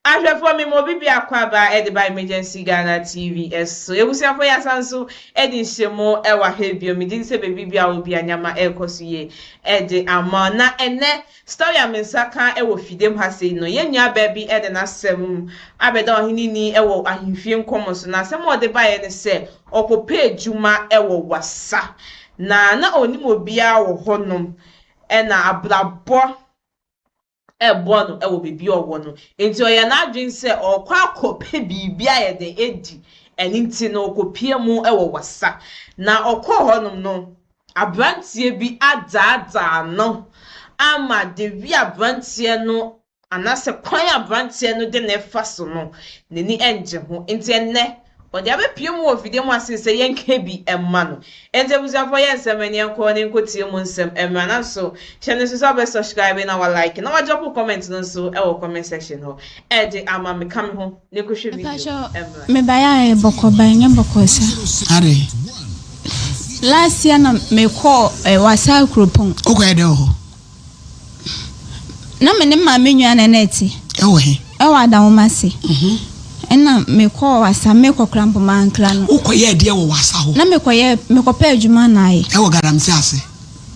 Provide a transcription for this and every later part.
Ahwɛfoɔ me ma obi biako aba de ba Emergency Ghana TV so. Abusuafoɔ yɛasan nso de nhyɛmu wɔ ha bio. Megye di sɛ baabi biara wɔ bia nneɛma ɛrekɔ so yie de ama wo. Na ɛnnɛ story a me nsa ka wɔ fidem ha sei no, yɛn nua baa bi de n'asɛm abɛda ɔhene ni wɔ ahemfie nkɔmmɔ so. Na asɛm a ɔde baeɛ ne sɛ ɔkɔpɛ adwuma wɔ Wassa. Na na ɔnnim obiara wɔ hɔnom ɛna abrabɔ reboa no wɔ baabi a ɔwɔ no. Enti ɔyɛɛ n'adwene sɛ ɔrekɔ akɔpɛ biribi ayɛ dɛn adi. Ɛno nti no, ɔkɔpue mu wɔ Wassa. Na ɔkɔɔ hɔnom no, aberanteɛ bi adaadaa no ama dewi aberanteɛ no anaasɛ kwan a aberanteɛ no de no refa so no, n'ani nnye ho. Enti ɛnnɛ, Ɔde abɛpue mu wɔ fidie mu ase sɛ yɛnka bi mma no. Enti abusuafoɔ yɛ nsɛm ɛne yɛnkɔ na yɛnkɔ mu nsɛm mmra. Nanso hyɛ no nso sɛ wobɛ subscribe na wa like na wa drop comment no nso wɔ comment section hɔ ɛde ama me. Ka me ho na yɛnkɔhwɛ video mmra. Mebaeɛ a ɛyɛ bɔkɔ but ɛnyɛ bɔkɔ saa. Adɛn? Last year na mekɔɔ eh, Wasaa Kuropɔn. Wokɔyɛ dɛn wɔ hɔ? Na me ne maame nua na na ɛte. Ɛwɔ he? Ɛwɔ Adawomase. Ɛna mekɔɔ Wasa, mekɔ koraa mpo mankra no. Wokɔyɛɛ deɛ wɔ Wasa hɔ? Na mekɔyɛ, mekɔpɛ adwuma na ayɛ. Ɛwɔ Galamsey ase?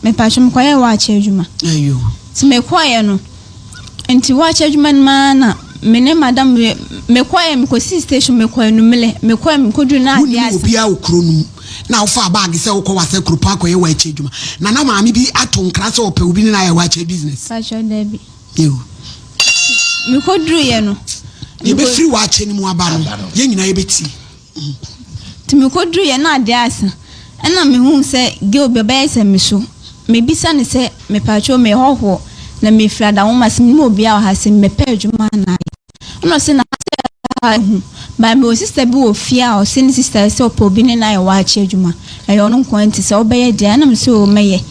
Mepatwo mekɔyɛɛ waakye adwuma. Ayo. Nti mekɔeɛ no, nti waakye adwuma no mu ara na me ne madam me mekɔeɛ mekɔsii station mekɔɔ Anumele, mekɔɛ mekɔduru na adeɛ Wonnim asa. obiara wɔ kuro no mu na wofaa baage sɛ wokɔ Wasa kuropɔn akɔyɛ waakye adwuma na na maame bi ato nkra sɛ ɔpɛ obi ne no ayɛ waakye business? Patro dabi. Yo. Mekɔduruiɛ no. Yɛbɛfiri waakye no mu aba no, yɛn nyinaa yɛbɛtie. Nti mekɔduruiɛ na adeɛ asa. Ɛna mehuu sɛ girl bi ɔbɛyɛ sɛ me so. Mebisa no sɛ mepatwo meyɛ hɔhoɔ na mefiri Adawoma se menim obiara wɔ ha se mebɛpɛ adwuma anaa. Ɛna ɔse na ha sɛ ha ehu but mewɔ sister bi wɔ fie a ɔse ne sister sɛ ɔpɛ obi ne no ayɛ waakye adwuma ɛyɛ ɔno nkoa nti sɛ wobɛyɛ deɛ ɛna mese oo mɛyɛ.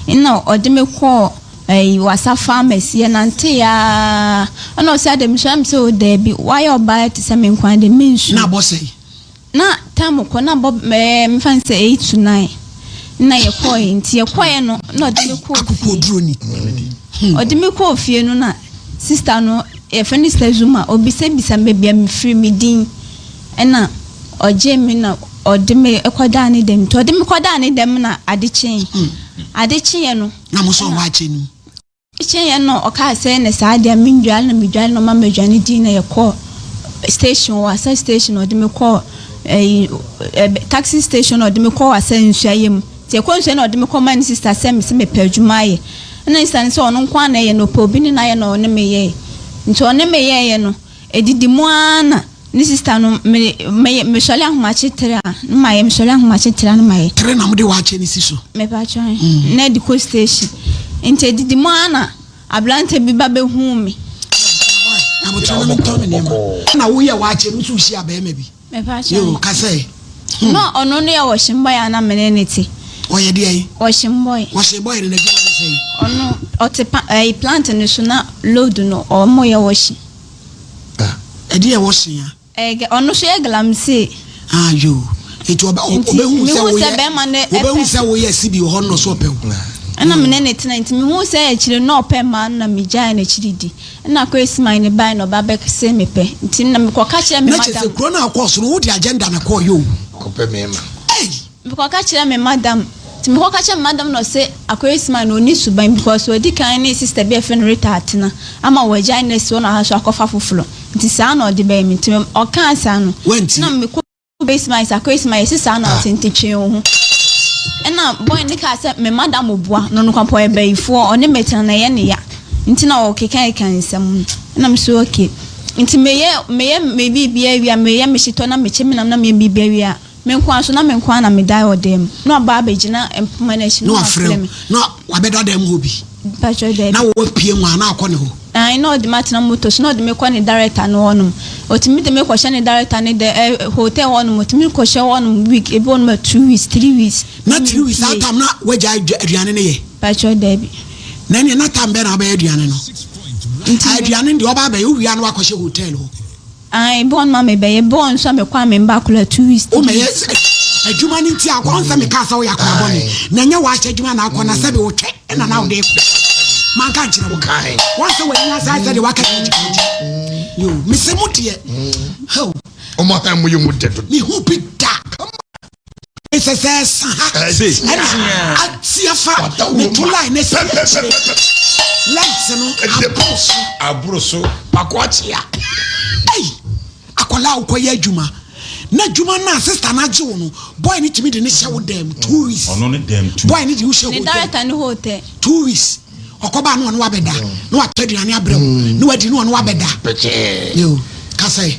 Ɛna ɔde me kɔɔ Ɛyi wasa farmers yɛ nante aa ɛna ɔsɛ adɛ mesua me sɛ o daabi wayɛ ɔbaa te sɛ me nkwa de me nsu. Na abɔ sɛn? Na time kɔ na abɔ ɛɛ mefa no sɛ 8 to 9 na yɛ kɔɛ nti yɛ kɔɛ no na ɔde me kɔɔ fie. Akokoduro ni. Ɔde me kɔɔ fie no na sister no yɛfrɛ no sister Zuma obisabisa me baabi a mefiri me din ɛna ɔgye me na ɔde me kɔdaa ne dɛm nti ɔde me kɔdaa ne dɛm na ade kyee ade kyeeɛ no. Na mo sɔ waakye no mu. Kyeeɛ no ɔkaa sɛ na saa deɛ mendware na medware na ɔma m'aduane dii na yɛkɔɔ station wɔ asa station ɔde me kɔɔ ɛyi ɛ taxi station ɔde me kɔɔ asa nsuayɛ mu nti ɛkɔ nsuayɛ na ɔde me kɔ ma ne sister sɛ me sɛ mepɛ adwuma ayɛ ɛna ne sister no sɛ ɔno nko ara na ɛyɛ na ɔpɛ obi ne no ayɛ na ɔne me yɛɛ nti ɔne me yɛɛyɛ no edidi mu ara na ne sister no me me mesɔre ahomakye tere a ne ma yɛ mesɔre ahomakye tere a ne ma yɛ. Tere na mo de waakye ne si so. Mepa kyɛw na ɛde kɔ station nti edidi mu ara na aberante bi ba bɛhuu me. Abotire na mentɔn me nneɛma. Na woyɛ waakye no nso wohyia bɛrima bi. Mepa kyɛw. Yoo kasɛ. Na ɔno no yɛ washing boy a na me ne ne te. Ɔyɛ deɛ yi. Washing boy. Washing boy no n'adwuma ne sɛn? Ɔno ɔte pa ɛyi plant no so na load no ɔmo yɛ washing. Ɛdeɛ ɛwɔ sea. Ɛyɛ ɔno nso yɛ galamsey. Ah yoo eti ɔbɛ ɔbɛhu sɛ woyɛ bɛrima no ɔbɛhu sɛ woyɛ sibi wɔ hɔ no so ɔpɛ wo. Ɛna me ne ne tena nti mehu sɛ akyire na ɔpɛ mmaa no na megyae n'akyiri di ɛna akɔ esiman ne bae na ɔba bɛsɛ me pɛ nti na mekɔka kyerɛ me Na kyerɛ sɛ madam kuro no a wokɔɔ so no wode agenda na kɔɔ yɛ o. Kɔpɛ mmarima. Ei! Mekɔka kyerɛ me madam nti mekɔka kyerɛ me madam na ɔsɛ akɔ esiman no ɔni suban because ɔdi kan ne sister bi a yɛfrɛ no Rita atena ama wɔagyae no asi hɔ na ɔha so akɔfa foforɔ nti saa na ɔde bɛyɛ me nti ɔkaa saa no Wantie. na mekɔ Esiman sɛ akɔ esiman yɛsi saa na ɔte nti twe wo ho ɛna boy ne kaa sɛ me madam boa no no kwapɔ yɛ bɛyifoɔ ɔne me tena na ɛyɛ ne ya nti na ɔkeka keka nsɛm no ɛna me so okay nti meyɛ meyɛ me biribi awie a meyɛ me hyetɔ na mekyɛ me nam na meyɛ biribi awie a me nko ara so na me nko ara na meda wɔ dan mu na ɔba abɛgyina mpoma no akyi Na na wafrɛ wafrɛ wo me. na wabɛda dan mu hɔ bi. Mpatwɛ daabi. Na wapue mu a na akɔ ne hɔ. Ae na ɔde me atena moto so na ɔde me kɔ ne director no hɔnom. Ɔtumi de me kɔhyɛ ne director ne dɛ ɛ hotel hɔnom. Ɔtumi kɔhyɛ hɔnom week ebi hɔnom a 2 weeks, 3 weeks. Na 3 weeks saa tam na wagya aduane no yɛ. Mpatwɛ daabi. Na ɛneɛ na tam bɛn na wobɛyɛ aduane no? Nti Ah, aduane no deɛ ɔba abɛyɛ wowie a na wakɔhyɛ hotel hɔ. Ae ebi hɔnom a mebɛyɛ ebi hɔ nso a mekɔ a memba akora 2 weeks, three Womɛyɛ weeks. adwuma no nti akɔ ɔnsɛ mekaa sɛ woyɛ akora bɔne na ɛnyɛ wakyɛ adwuma na akɔ na sɛbe wotwɛ ɛna na wode kɔ. Manka nkyerɛ wo. Wokae. Wɔn sɛ w'ani asa sɛ deɛ waka kyerɛ kyerɛ. Yo, mese mo deɛ. Hɛw. Ɔmo ahan mo yɛ mo dɛ dodo. Me hu bi da. Ɛsɛ sɛ ɛsa ha. Ɛna ati afa ne to line ne sɛ akyire. Light no aboro so. Aboro so. Pako akyea. Ei, akwadaa a wokɔyɛ adwuma. Na adwuma no a sister no agye wo no, boy no tumi de ne hyɛ wo dɛm 2 weeks. Ɔno ne dɛm 2. Boy no de wo hyɛ Ne hotel. director ne hotel. 2 weeks. Ɔkɔba na ɔne wabɛda na watɔ aduane abrɛ wo na wadi na ɔne wabɛda. Yo, kasa yi.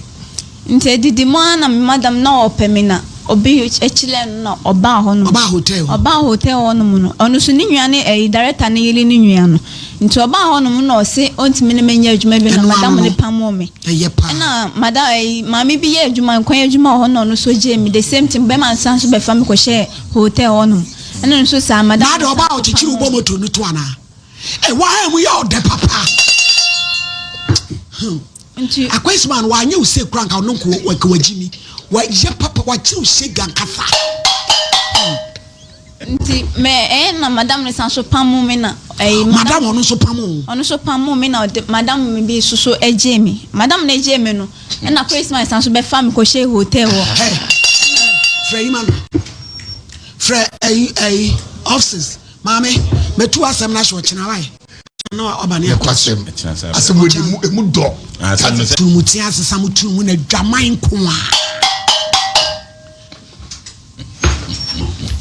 Nti edidi mu ara na me madam na ɔpɛ me na obi kyerɛ no na ɔbaa hɔ nom. Ɔbaa hotel hɔ. Ɔbaa hotel hɔ nom no, ɔno nso ne nua ne ɛyi director ne yere ne nua no. Nti ɔbaa hɔ nom na ɔse ɔntumi ne me nyɛ adwuma bi na Ɛno ano madam no. ne pamoo me. Ɛyɛ paa. Ɛna madam ɛyi maame bi yɛ adwuma nkwan adwuma wɔ hɔ na ɔno nso gyee me, the same thing, bɛrima nsan so bɛfa me kɔhyɛɛ hotel hɔ nom. Ɛna nso saa madam Na ade no ɔbaa san so ɔkyekyere wo pamoo bɔ me. moto no to anaa? Ɛ wahan mu yɛ ɔdɛ papa. Nti Akwesima no wanyɛ wo se kura nka ɔno nko waka wagyi mi. Wayɛ papa wakyerɛ wo sega nkasa. Nti mɛ ɛyɛ na madam no san so pamoo me na ɛyi Madam ɔno nso pam wo. Ɔno nso pamoo me na ɔde madam mi bi soso gyee me. Madam no gyee me no, ɛna Christmas san so bɛfa me kɔhyɛ hotel hɔ. Hey, frɛ yi ma no. Frɛ ɛyi ɛyi offices. Maame, mɛtu asɛm no ahyɛ ɔkyena wae. Na ɔba ne akɔ. Asɛm asɛm wɔ emu emu dɔ. Tunumu tea asesa mo tunumu na dwaman nko a.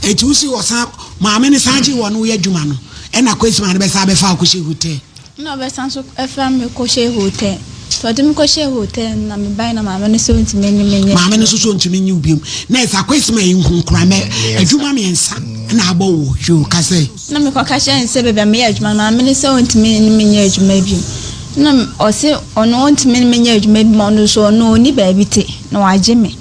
Eti wosi ɔsan maame ne san gye wɔ no woyɛ adwuma no ɛna Kwesi maame bɛsa abɛfa akɔhyɛ hotel. Na ɔbɛsan so ɛfa me kɔhyɛ hotel. Nti ɔde me kɔhyɛ hotel no na mebae na maame no sɛ ɔntumi ne me nyɛ. Maame no nso so ɔntumi nye wo biom. Na ɛsɛ Kwesi ma yi nkonkora mɛ adwuma 3 na abɔ wo yoo kasɛ. Na mekɔka kyerɛ no sɛ baabi a meyɛ adwuma no, maame no sɛ ɔntumi ne me nyɛ adwuma biom. Na ɔse ɔno ɔntumi ne me nyɛ adwuma biom, ɔno nso ɔno ɔnni baabi te na wagye me.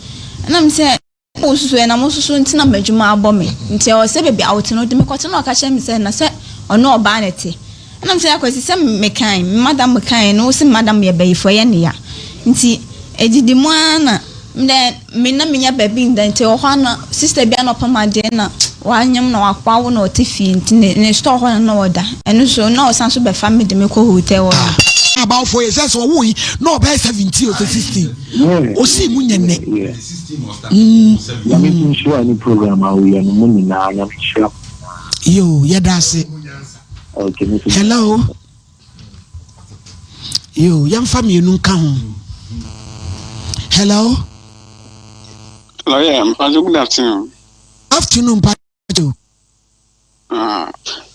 Ɛna me sɛ wo soso ɛnam wo soso nti na m'adwuma abɔ me nti ɛwɔ sɛ baabi a wote no wode me kɔte. Na ɔka kyerɛ me sɛ na sɛ ɔne ɔbaa na ɛte. Ɛna me sɛ Akwasi sɛ mekan me madam kan no wo se madam yɛ bayifoɔ ɛyɛ ne ya. Nti ɛdidi mu ara na me me na menya baabi nda nti ɛwɔ hɔ a na sister bi a na ɔpam adeɛ na wanyam na wawo na ɔte fie nti ne ne store hɔ na na ɔda. Ɛno nso na ɔsan so bɛfa me de me kɔ hotel hɔ no. About 4 years sɛ ɔwo yi na ɔbɛyɛ 17 or 16 osi mu nyɛ nnɛ. Nyame nhyira ne program a woyɛ no mu nyinaa, Nyame nhyira. Yo, yɛda ase. Okay, me nso- Hello. Yo, yɛmfa mmienu nka ho. Hello. Hello, yeah, Mpacho, good afternoon. Afternoon, Mpacho. Ah,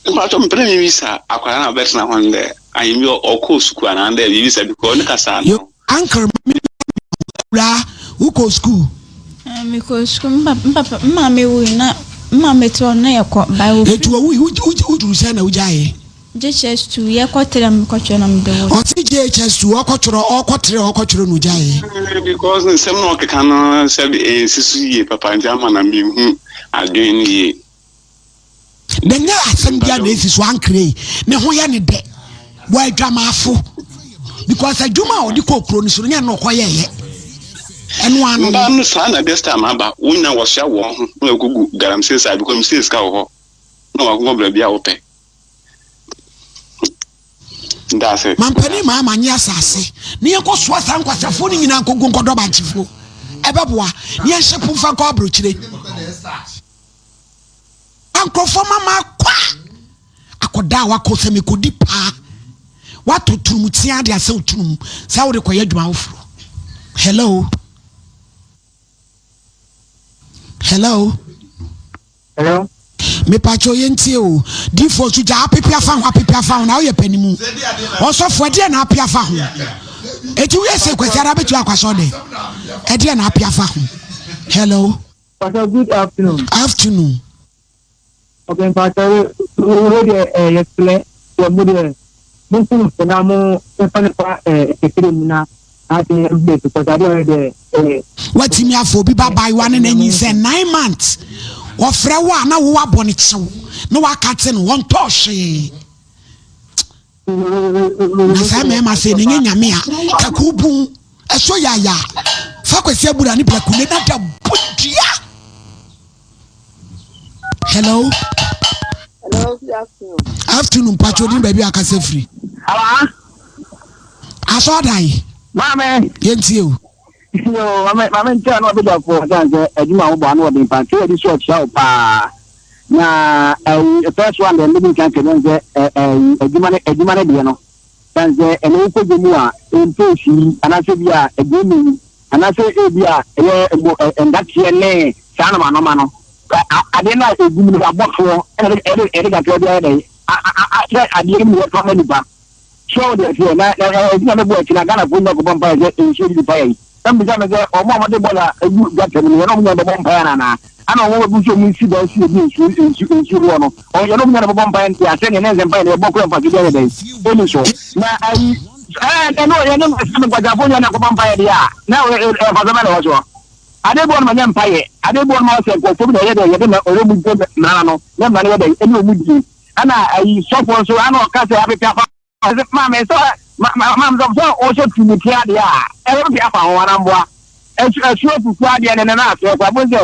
Mpacho, mpere mi bisa akwara na bɛtena hɔ ndɛ ayɛ mi ɔkɔɔ sukuu anaa ndɛ mi bisa because ne kasa Yo, no. uncle mi wura wokɔ school? Mekɔ sukuu, me maame wui na me maame te hɔ no na yɛkɔ Bible. Etu owu woduru sɛ na wogyaeɛ? JHS 2 yɛkɔ 3 a mekɔtwerɛ na mede wɔ. Ɔse JHS 2 ɔkɔtwerɛ ɔkɔtrɛ ɔkɔtwerɛ no ogyaeɛ. Because nsɛm na ɔkeka no sɛ ɛnsi so yie papa nti ama na mehu adwene no yie. Na nyɛ asɛm bia na esi so ankere yi ne ho yɛ ne dɛ wɔ adwamaafo because adwuma a ɔde kɔ kuro no so no nyɛ no ɔkɔyɛɛyɛ ɛno ano. Mbaa no saa na this time aba wɔn nyinaa wɔsoa wɔn ho na wɔkɔgu galamsey saa because mesɛ sika wɔ hɔ na wɔakɔkɔ baabi a wopɛ. Ndaase. Mampanin maa ma nye asase ne yɛnkɔ soa saa nkwaseafoɔ no nyinaa nkɔgu nkɔdɔ bankyefoɔ ɛbɛboa ne yɛnhyɛ po mfa nkɔ aburokyire nkurɔfoɔ mama akɔ a akɔda a wakɔ sɛ mekɔdi paa wato turum tea de asɛ turum sɛ wode kɔyɛ adwuma foforɔ. Hello, hello. Hello. Mepatwa yɛntie o. Difoɔ so gya apepe afa ho, apepe afa ho na woyɛ panimu ɔsɔfoɔ ɛdeɛ na ape afa ho. Eti woyɛ sɛ Kwasi ara bɛtumi akɔ asɔ dɛ ɛdeɛ na ape afa ho. Hello. Pastor, good afternoon. Afternoon. Okay, Pastor, wo deɛ yɛsrɛ wɔ mo deɛ mo nso na mo mfa ne fa kɛkɛrɛ mu na ase ɛbɛ because adeɛ ɔyɛ deɛ Watumi afa obi ba baayewa ne n'anyi sɛ 9 months ɔfrɛ wo a na wo abɔ ne kyew na waka te no wɔntɔɔ hwee na saa mmarima sɛ ne nyɛ Nyame a kaku bun ɛso yaya fa Kwasi Abura ne Plaku ne nada bodua. Hello. Hello, good afternoon. Afternoon. Mpatwa odin baabi a akasa firi asɔɔdan. Maame. Yɛntie o. Yoo, maame maame nkyɛn na ɔbɛgyafoɔ san sɛ adwuma a wobɔ ano ɔden paa nti yɛde so ɔkyia wo paa na ɛyi first one deɛ mmedi nkan kɛnyɛ sɛ ɛyi adwuma ne adwuma ne deɛ no san sɛ ɛna wokɔ dwa mu a ntoosi yi anaasɛ bi a ɛgyeene yi anaasɛ ebi a ɛyɛ mo ndateɛ ne saa nɔma nɔma no adeɛ no a ɛgu mu no abɔfoɔ ɛna ɛde ɛde kakra bi ayɛ dɛ akyerɛ adeɛ no mu yɛtɔ ama nipa. So wo deɛ teɛ na na ɛdi na mɛbɔ akyi na Ghana foɔ nyina kɔbɔ mpaeɛ sɛ nsuo didi fa yɛn na mbisa me sɛ ɔmo a ɔmo de bɔɔla egu gutter mu no yɛne ɔmo nyina bɛbɔ mpaeɛ anaa ana ɔmo bɛbu sɛ ɔmo nsi dan si ebi nsuo nsu nsuo wɔ no ɔmo yɛne ɔmo nyina bɛbɔ mpaeɛ nti asɛ neɛ ne nsɛ mpaeɛ no yɛbɔ kora mfaso biara yɛ dɛn ɛni so na ayi ɛɛ ɛne yɛne sɛ nkwagyafoɔ nyina na kɔbɔ mpaeɛ deɛ a na mfaso bɛ na ɛwɔ soɔ ade bi wɔ no ma nyɛ mpaeɛ ade bi wɔ no ma ɔsɛ nkurɔfoɔ bi na ɛyɛ dɛ yɛde na ɔyɛ mu gye mmara no na mmara no yɛ dɛ ɛne ɔmu die Ɛna ayi sɔfoɔ nso ana ɔka sɛ apete afa ho maame sɛ maame sɛ sɛ ɔhyɛ tumi tia adeɛ a ɛwɔ pete afa ho anamboa ɛsu ɛsu afufuo adeɛ ne nana aseɛ kɔ abo sɛ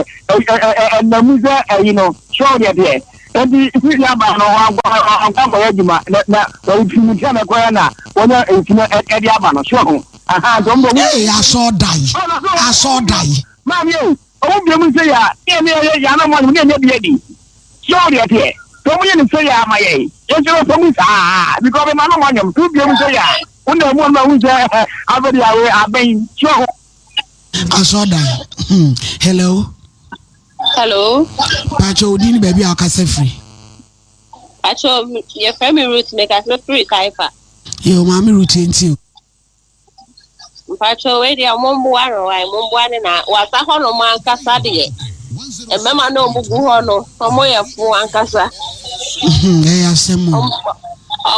ɛnamu sɛ ɛyi no sɔɔ deɛ deɛ nti sisi aba no wankɔ wankɔ akɔyɛ adwuma na na wɔde tumi tia na ɛkɔyɛ na wɔnya nti no ɛde aba no sɔɔ ho aha nti wɔn bɔ Ee asɔɔdan asɔɔdan. Maame o. Ɔmo bue mu sɛ yɛ a, ne yɛne yɛ yɛ anam ɔnom ne yɛnyɛ bi adi. So wo deɛ teɛ? Sɛ ɔmo yɛ no sɛ yɛ a ma yɛn, yɛn nso yɛbɛfa mu saa because ɔbɛma anom anyam. Sɛ wo bue mu sɛ yɛ a, wo nam mu ɔnom ahu sɛ afei deɛ awe abɛn. So ho. Asɔɔdan hmm hello. Hello. Pakyɛ wo din ne baabi a wokasa firi. Pakyɛ yɛfrɛ me Ruth mekasa firi Taifa. Yo maame Ruth yɛntie o. Mpakyɛw wei deɛ ɔmo mmoa no wae mo mmoa no na wasa hɔ nom ankasa deɛ mmarima no ɔmo gu hɔ no ɔmo yɛ fo ankasa. Ɛyɛ asɛm o.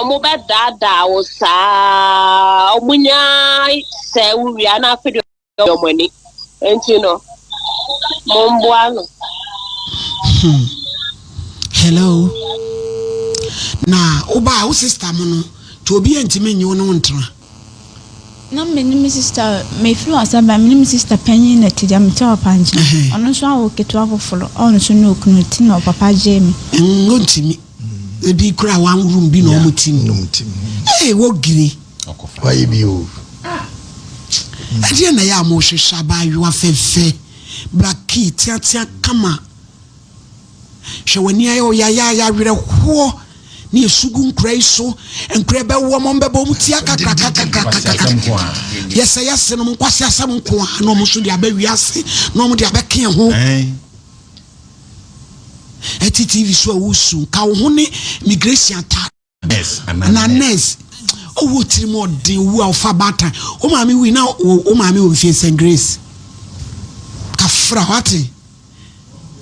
Ɔmo bɛ daadaa wo saa ɔmo nyaa sɛ wo wia na afei deɛ. wɔn ani. Enti no, momboa no. Hmm. Hello. Na wobaa wo sister mo no, nti obi antumi nye wo ne wo ntena. Na me ne me sister, mefiri wasa ba, me ne me sister panyin na ɛte deɛ mete papa nkyɛn. Ɔno nso awo ketewa foforɔ, ɔno nso ne okunu ti na ɔpapa gyee me. Mm, ontumi. Ebi kura one room bi na ɔmo ti mu. Ee, wɔ giri. Wayɛ bi o. Ɛdeɛn na ɛyɛ a mohwehwɛ abaayewa fɛfɛ, blackie, teatea kama. Hwɛ w'ani ayɛ wo yayaaya awerɛhoɔ ne esu gu nkura yi so. Nkura bɛwɔ mo bɛbɔ wɔn ti akakrakakrakakra. Yɛsɛ yɛse nom nkwasi asɛm nko a na wɔn nso de abɛ wiase na wɔn de abɛka yɛn ho. Ɛte TV so a wosu nka wo ho ne migration ataade. Anaa nurse. Ɔwɔ tirim ɔden owu a ɔfa baatan. Wo maame wui na wo maame wɔ mfie sɛn Grace? Kafra wate.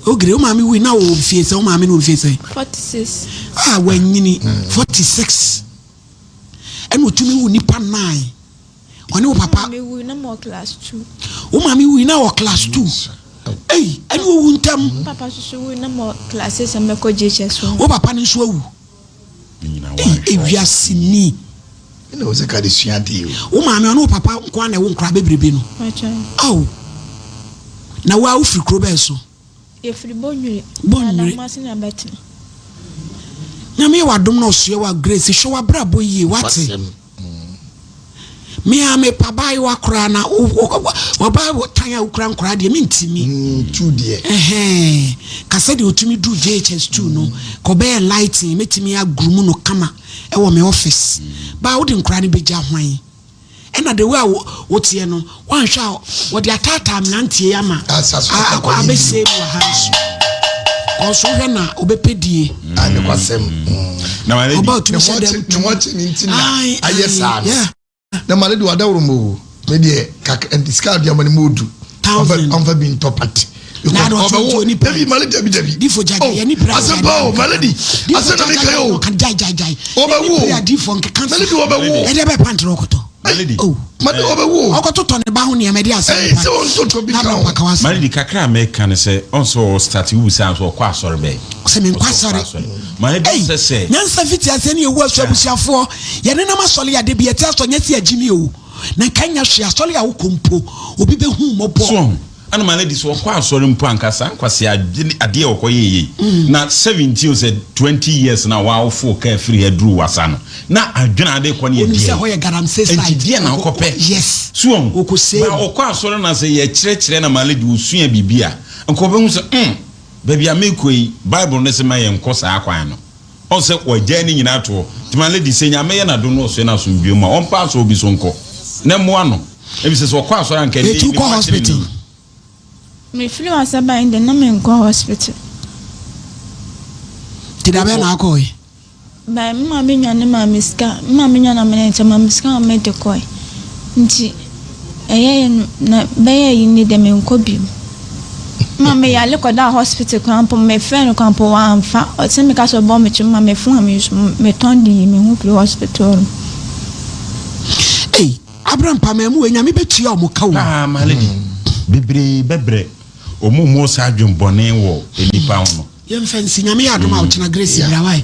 Ogre wo maame wui na wɔ mfie sɛn wo maame no wɔ mfie sɛn? 46. Ah wanyini 46. Ɛna otumi wu nipa 9. Ɔne wo papa. Maame wui na mewɔ class 2. Wo maame wui na wɔ class 2. Ei, ɛne owu ntɛm. Papa nso so wui na mewɔ class 6 a mɛkɔ JHS. Wo papa no nso awu. Ei ewiase ni. Ɛna wo sɛ ka de sua adeɛ o. Wo maame ɔne wo papa nko ara na ɛwo nkora bebrebe no. Ao. Na wo a wofiri kuro bɛn so? Yɛfiri Bonwire. Bonwire. Adakumase na bɛtena. Nyame yɛ w'adom na ɔsoɛ wa Grace hwɛ w'abrabɔ yie wate. Me a me pa abaayewa koraa na ɔbaa tan a wokura nkoraa deɛ mentimi. Mm, tu deɛ. Ɛhɛn, ka sɛdeɛ ɔtumi duru JHS 2 no, ka ɔbɛyɛ lighting, mɛtumi aguru mu no kama ɛwɔ me office. Baa wode nkoraa no bɛgya hwan? Ɛna the way a woteɛ no, woanhwɛ a wɔde ataataa mmeranteɛ yi ama abɛsɛe mu wɔ ha nso. Kɔnso wohwɛ na ɔbɛpɛ die. Ɔba otumi hyɛ dɛm tu. Ne ho akyi ne nti na ayɛ saa no. Na ma ne de wadaworo mu o. Me deɛ kakra nti sika adeɛ ama ne mu odu. Thousand. Ɔnfa bi ntɔ pati. Na ɔtɔ ɔbɛwo nipa. Dabi male dabi dabi. Difo gya gya yɛ ni pira. Asɛm pa o male di. Asɛm na mi ka yi o. Gya gya gya. Ɔbɛwo o. Pira difo nkeka. Male di ɔbɛwo. Ɛdeɛ bɛ pantere ɔkɔtɔ. Malady. Oh. Male ɔbɛwo. Ɔkɔtotɔ ne ba ho nneɛma ɛde asɛm. Ɛyi sɛ ɔntotɔ bi ka ho. Malady kakra a mɛka ne sɛ ɔnsɛ ɔ start wo bisa nso ɔkɔ asɔre bɛn. Sɛ menkɔ asɔre. Malady sɛ sɛ. Nyansa fiti aseɛ ne yɛwu asu abusuafoɔ yɛnenam asɔre a dabi yɛte asɔre nyɛ sɛ yɛgyimi o na nka nyɛ hwee asɔre a wokɔ mpo obi bɛhu mmɔbɔ. So ɔho. Ɛna my lady sɛ ɔkɔ asɔre mpo anka saa nkwasea adwene adeɛ a ɔkɔ yɛɛ yei na 17 o sɛ 20 years na wawofo kaa firi ha duru wasa no na adwene ade kɔ no yɛ Onim sɛ deɛ hɔ yɛ galamsey nti site. deɛ na ɔkɔpɛ Yes. so wɔn Ɔkɔsɛe ba mu. ɔkɔ asɔre na sɛ yɛkyerɛkyerɛ na my lady osua biribi a nka ɔbɛhu sɛ baabi a mekɔ yi Bible no sɛ ma yɛnkɔ saa kwan no ɔn sɛ wagyae ne nyinaa to hɔ nti my lady sɛ Nyame yɛ n'adom na ɔsoɛ no asomdwoe mu a ɔmpa asɔre bi so nkɔ na mmoa no Ebisɛ sɛ ɔkɔ asɔre anka ɛnde Etu ne kɔ ho akyere hospital. no yi. Mefiri wasa bae de na menkɔ hospital. Nti da bɛn na akɔe? Bae me maame nua no maa me sika, me maame nua na me ne nti ɔmaa me sika ma mede kɔe. Nti ɛyɛeɛ no na bɛyɛ ayi ni deɛ menkɔ bio. Me maame yare kɔdaa hospital koraa mpo mefrɛɛ no koraa mpo wamfa. Ɔse meka sɛ ɔbɔ me kyɛm ma me phone a me use metɔn de yi me ho firi hospital hɔ nom. Ei Abram pamaamu wei nyame bɛtua ɔmo ka o. Paa my lady bebree bɛbrɛ ɔmo mmu saa adwen bɔne wɔ nnipa ho no. Yɛmfa nsi, Nyame yɛ adom a ɔkyena Grace bra wai.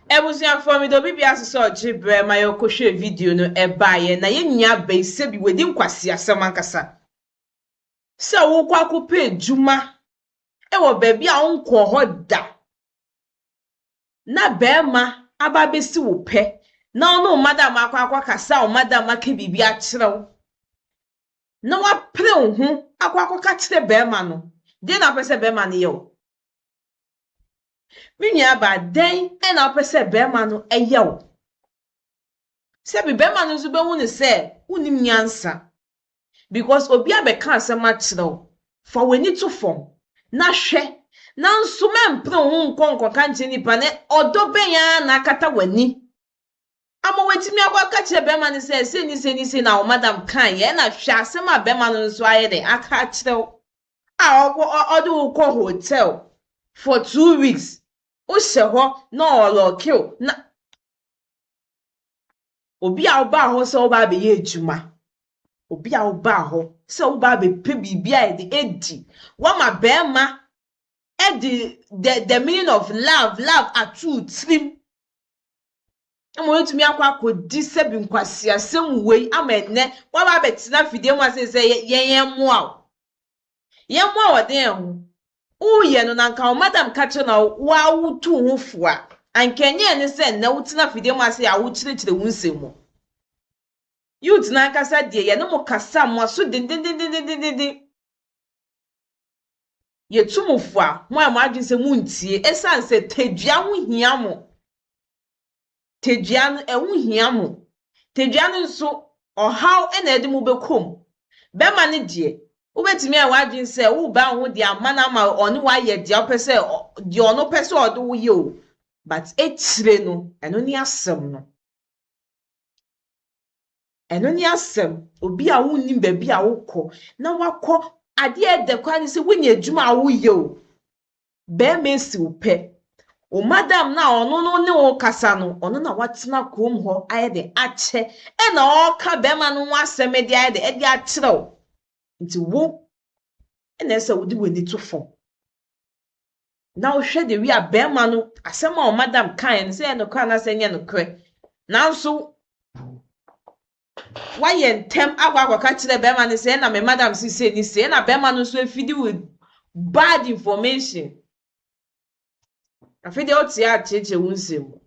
Abusuafoɔ meda obi biara ase sɛ ɔgye berɛ ma yɛkɔhwɛɛ video no baeɛ na yɛn nua bɛyi sɛbi wadi nkwaseasɛm ankasa sɛ wokɔ akɔpɛ adwuma wɔ baabi a wonkɔɔ hɔ da na barima aba abɛsi wo pɛ na ɔne wo madam akɔ akɔkasa a wo madam aka biribi akyerɛ wo na wapere wo ho akɔ akɔka kyerɛ barima no, deɛ na wopɛ sɛ barima no yɛ wo? Me nuabaa, dɛn na wopɛ sɛ barima no yɛ wo? Sɛbi barima no nso bɛhu no sɛ wonim nyansa because obi abɛka asɛm akyerɛ wo, fa w'ani to fam na hwɛ, nanso mɛmpere wo ho nkɔ nkɔka nkyerɛ nipa no, ɔdɔ bɛn ara na akata w'ani ama woatumi akɔ aka kyerɛ bɛrima no sɛ sei ne sei ne sei na wo madam kaeɛ, ɛna hwɛ asɛm a bɛrima no nso ayɛ dɛn aka akyerɛ wo a ɔkɔ ɔde wo kɔ hotel for 2 weeks, wohyɛ hɔ na ɔlɔke wo na Obi a wobaa hɔ sɛ woba abɛyɛ adwuma, obi a wobaa hɔ sɛ woba abɛpɛ biribi a yɛde adi, woama barima de the meaning of love, love ato wo tirim. Ama woatumi akɔ akɔdi sɛbi nkwaseasɛm wei ama ɛnnɛ woaba abɛtena afidie mu ase sɛ yɛn yɛn mmoa wo. Yɛn mmoa wɔ den ho. Woyɛ no na anka wo madam ka kyerɛ no a wo ara wotu wo ho fo a, anka ɛnyɛ ɛne sɛ nnɛ wotena afidie mu ase a wokyerɛkyerɛ wo nsɛm mu. Youth no ankasa deɛ yɛne mo kasa mo aso dendendendendenden. Yɛtu mo fo a, moayɛ mo adwene sɛ montie ɛsiane sɛ tadua ho hia mo. Tadua no, ɛho hia mo. Tadua no nso, ɔhaw na ɛde mo bɛkɔ mu. Bɛrima no deɛ, wobɛtumi ayɛ w'adwene sɛ worebɛn wo ho de ama no ama ɔne wo ayɛ deɛ wopɛ sɛ, deɛ ɔno pɛ sɛ ɔde wo yɛ o, but akyire no, ɛno ne asɛm no. Ɛno ne asɛm. Obi a wonnim baabi a wokɔ na wakɔ, adeɛ a ɛdɛ koraa ne sɛ wonya adwuma a woyɛ o, Barima esi wo pɛ. Wo madam no a ɔno no ne wo kasa no, ɔno na watena kurom hɔ ayɛ dɛ akyɛ ɛna ɔreka barima no ho asɛm de ayɛ dɛ ɛde akyerɛ wo. Nti wo ɛna ɛsɛ wode w'ani to fam na wohwɛ de wi a barima no asɛm a wo madam kaeɛ no sɛ ɛyɛ nokorɛ anaasɛ ɛnyɛ nokorɛ. Nanso Woayɛ ntɛm akɔ akɔka kyerɛ bɛrima no sɛ ɛna me madam se sei ne sei, ɛna bɛrima no nso afidi wo bad information. Afei deɛ wote ha kyerɛkyerɛ wo nsɛm mu.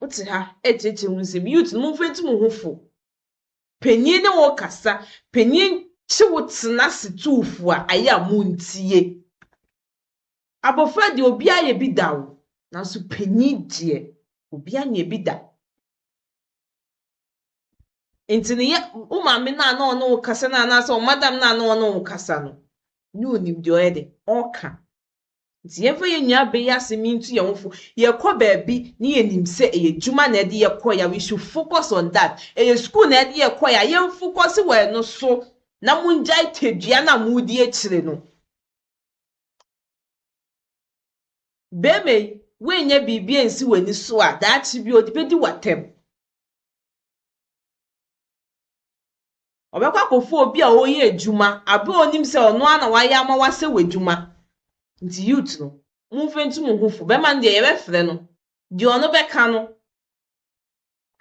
Wote ha kyerɛkyerɛ wo nsɛm. Youth no momfa ntu mo ho fo. Panyin ne wo kasa, panyin kye wo tena ase tu wo fo a, ayɛ a montie. Abɔfra deɛ obiara yɛ bi da o, nanso panyin deɛ obiara nyɛ bi da. Nti no yɛ wo maame no a na ɔne wo kasa no anaasɛ wo madam no a na ɔne wo kasa no, ne onim deɛ ɔyɛ de ɔka. Nti yɛmfa yɛn nua bɛ yi asɛm yi nto yɛn ho fo. Yɛkɔ baabi ne yɛnim sɛ ɛyɛ adwuma na ɛde yɛkɔ ya, we should focus on that. Ɛyɛ school na ɛde yɛkɔ ya, yɛn focus wɔ ɛno so na mongyae tadua no a modi akyire no. Bɛrima yi, woannya biribi ansi w'ani so a, daakye bi ɔde bɛdi w'atɛm. Ɔbɛkɔ akɔfa obi a ɔreyɛ adwuma aber a ɔnim sɛ ɔno ara na wayɛ ama wasɛe w'adwuma. Nti youth no, momfa ntu mo ho fo. Bɛrima no deɛ yɛbɛfrɛ no, deɛ ɔno bɛka no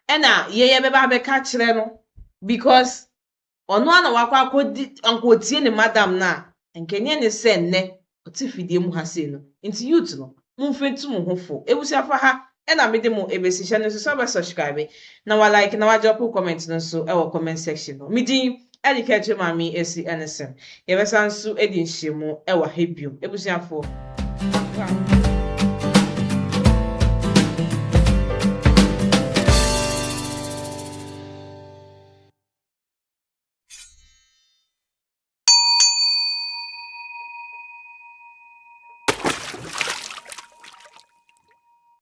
ɛna yɛn yɛbɛba abɛka akyerɛ no because. Ɔno ara na wakɔ akɔdi, anka ɔtie ne madam no a, anka ɛnyɛ ne sɛ nnɛ ɔte fidie mu ha sei no. Nti youth no, momfa ntu mo ho fo. Abusuafo ha ɛna mede mo ɛbɛsi. Hyɛ no nso sɛ wobɛ subscribe na wa like na wa drop wo comment no nso ɛwɔ comment section hɔ. Me din ɛde Kɛkyɛ Maame Esi Ɛneson. Yɛbɛsan nso adi nhyiamu ɛwɔ ha biom. Abusuafoɔ, makra mo.